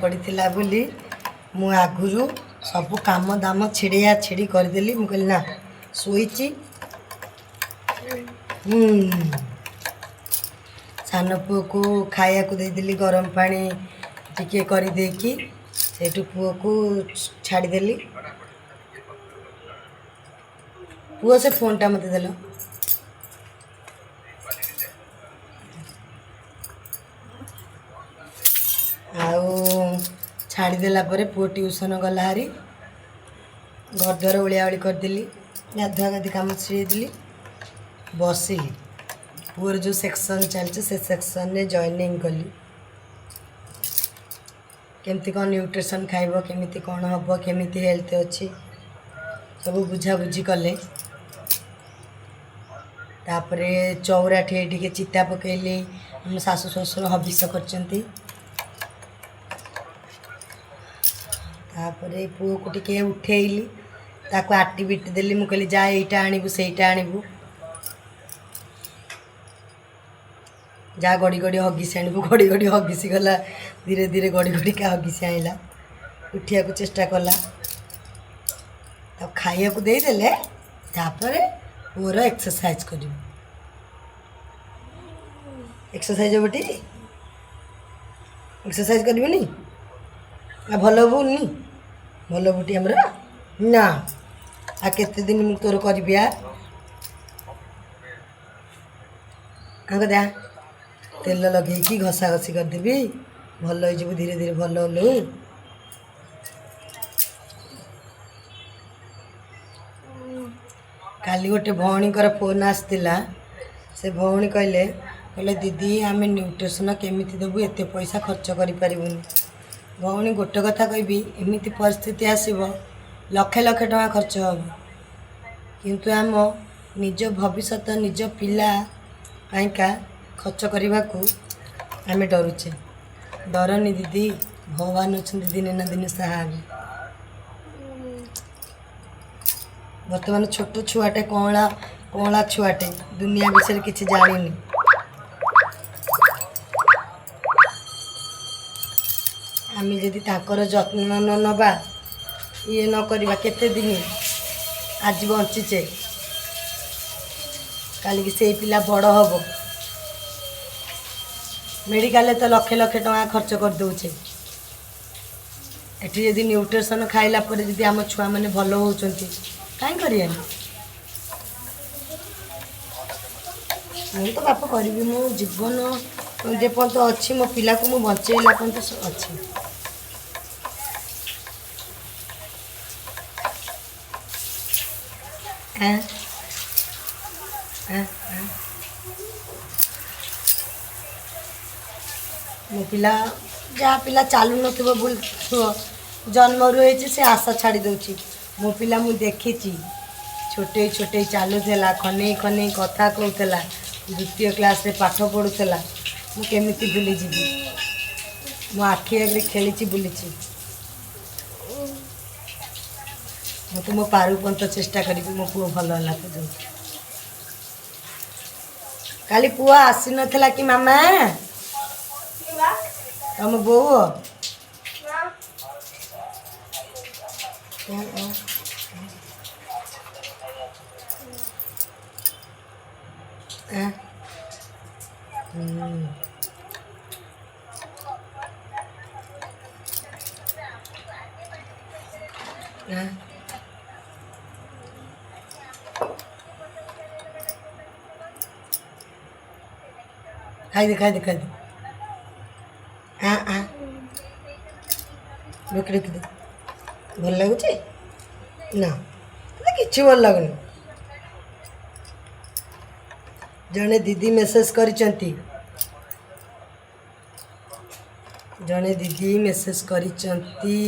ପଡ଼ିଥିଲା ବୋଲି ମୁଁ ଆଗରୁ ସବୁ କାମ ଦାମ ଛିଡ଼େଇଆ ଛିଡ଼ି କରିଦେଲି। ମୁଁ କହିଲି ନା ଶୋଇଛି। ସାନ ପୁଅକୁ ଖାଇବାକୁ ଦେଇଦେଲି, ଗରମ ପାଣି ଟିକେ କରିଦେଇକି ସେଇଠୁ ପୁଅକୁ ଛାଡ଼ିଦେଲି। ପୁଅ ସେ ଫୋନ୍ଟା ମୋତେ ଦେଲ। ଆଉ ଛାଡ଼ିଦେଲା ପରେ ପୁଅ ଟ୍ୟୁସନ୍ ଗଲା ହାରି। ଘରଦ୍ୱାର ଓଳିଆ ଓଳି କରିଦେଲି, ଗାଧୁଆ ଗାଧି କାମ ଛିଡ଼େଇଦେଲି, ବସିଲି। ପୁଅର ଯେଉଁ ସେକ୍ସନ୍ ଚାଲିଛି ସେ ସେକ୍ସନ୍ରେ ଜଏନିଂ କଲି। କେମିତି କ'ଣ ନ୍ୟୁଟ୍ରିସନ୍ ଖାଇବ, କେମିତି କ'ଣ ହେବ, କେମିତି ହେଲ୍ଥ ଅଛି, ସବୁ ବୁଝାବୁଝି କଲେ। ତାପରେ ଚଉରାଠି ଟିକେ ଚିତା ପକେଇଲି। ଆମ ଶାଶୁ ଶ୍ୱଶୁର ହବିଷ କରିଛନ୍ତି। ତାପରେ ପୁଅକୁ ଟିକେ ଉଠେଇଲି, ତାକୁ ଆକ୍ଟିଭିଟି ଦେଲି। ମୁଁ କହିଲି ଯା ଏଇଟା ଆଣିବୁ ସେଇଟା ଆଣିବୁ, ଯା ଗଡ଼ି ଗଡ଼ି ହଗିସି ଆଣିବୁ। ଗଡ଼ି ଗଡ଼ି ହଗିସି ଗଲା, ଧୀରେ ଧୀରେ ଗଡ଼ି ଗଡ଼ିକା ହଗିସି ଆଣିଲା, ଉଠିବାକୁ ଚେଷ୍ଟା କଲା। ତାକୁ ଖାଇବାକୁ ଦେଇଦେଲେ ତାପରେ ପୁଅର ଏକ୍ସରସାଇଜ୍ କରିବୁ। ଏକ୍ସରସାଇଜ୍ ହେବ ଟି? ଏକ୍ସରସାଇଜ୍ କରିବୁନି? ଆଉ ଭଲ ହେବୁନି? ଭଲ ହେବୁଟି ଆମର ନା? ଆଉ କେତେ ଦିନ ମୁଁ ତୋର କରିବି? ଆ ଆଙ୍କ ଦା ତେଲ ଲଗେଇକି ଘଷା ଘଷି କରିଦେବି, ଭଲ ହେଇଯିବୁ ଧୀରେ ଧୀରେ। ଭଲ ହେଲୁ। କାଲି ଗୋଟେ ଭଉଣୀଙ୍କର ଫୋନ୍ ଆସିଥିଲା। ସେ ଭଉଣୀ କହିଲେ, କହିଲେ ଦିଦି ଆମେ ନ୍ୟୁଟ୍ରିସନ୍ କେମିତି ଦେବୁ, ଏତେ ପଇସା ଖର୍ଚ୍ଚ କରିପାରିବୁନି। ଭଉଣୀ ଗୋଟେ କଥା କହିବି, ଏମିତି ପରିସ୍ଥିତି ଆସିବ ଲକ୍ଷେ ଲକ୍ଷେ ଟଙ୍କା ଖର୍ଚ୍ଚ ହେବ, କିନ୍ତୁ ଆମ ନିଜ ଭବିଷ୍ୟତ ନିଜ ପିଲା ପାଇଁକା ଖର୍ଚ୍ଚ କରିବାକୁ ଆମେ ଡରୁଛେ। ଡରନି ଦିଦି, ଭଗବାନ ଅଛନ୍ତି, ଦିନେ ନା ଦିନେ ସାହା ହେବେ। ବର୍ତ୍ତମାନ ଛୋଟ ଛୁଆଟେ, କଅଁଳା କଅଁଳା ଛୁଆଟେ, ଦୁନିଆ ବିଷୟରେ କିଛି ଜାଣିନି। ଆମେ ଯଦି ତାଙ୍କର ଯତ୍ନ ନ ନେବା, ଇଏ ନ କରିବା, କେତେ ଦିନ ଆଜି ବଞ୍ଚିଛେ, କାଲିକି ସେଇ ପିଲା ବଡ଼ ହେବ। ମେଡ଼ିକାଲରେ ତ ଲକ୍ଷେ ଲକ୍ଷେ ଟଙ୍କା ଖର୍ଚ୍ଚ କରିଦେଉଛେ। ଏଠି ଯଦି ନ୍ୟୁଟ୍ରିସନ୍ ଖାଇଲା ପରେ ଯଦି ଆମ ଛୁଆମାନେ ଭଲ ହେଉଛନ୍ତି, କାହିଁ କରିବାନି? ମୁଁ ତ ବାପ କରିବି। ମୋ ଜୀବନ ଯେପର୍ଯ୍ୟନ୍ତ ଅଛି, ମୋ ପିଲାକୁ ମୁଁ ବଞ୍ଚେଇଲା ପର୍ଯ୍ୟନ୍ତ ଅଛି। ମୋ ପିଲା, ଯାହା ପିଲା ଚାଲୁନଥିବ, ବୁଲୁଥିବ, ଜନ୍ମରୁ ହେଇଛି, ସେ ଆଶା ଛାଡ଼ି ଦେଉଛି। ମୋ ପିଲା ମୁଁ ଦେଖିଛି, ଛୋଟେଇ ଛୋଟେଇ ଚାଲୁଥିଲା, ଖନେଇ ଖନେଇ କଥା କହୁଥିଲା, ଦ୍ୱିତୀୟ କ୍ଲାସ୍ରେ ପାଠ ପଢ଼ୁଥିଲା। ମୁଁ କେମିତି ଭୁଲିଯିବି? ମୋ ଆଖି ଆଗରେ ଖେଳିଛି, ବୁଲିଛି। ମୁଁ ତ ମୋ ପାରୁ ପର୍ଯ୍ୟନ୍ତ ଚେଷ୍ଟା କରିବି ମୋ ପୁଅ ଭଲ ହେଲା ପର୍ଯ୍ୟନ୍ତ। କାଲି ପୁଅ ଆସିନଥିଲା କି ମାମା? ତମ ବୋଉ ଖାଇଦେ ଖାଇଦେ ଖାଇଦେ। ଆ ଆ ରଖି ରଖିଦେ। ଭଲ ଲାଗୁଛି ନା ତୋତେ କିଛି ଭଲ ଲାଗୁନି? ଜଣେ ଦିଦି ମେସେଜ କରିଛନ୍ତି, ଜଣେ ଦିଦି ମେସେଜ କରିଛନ୍ତି।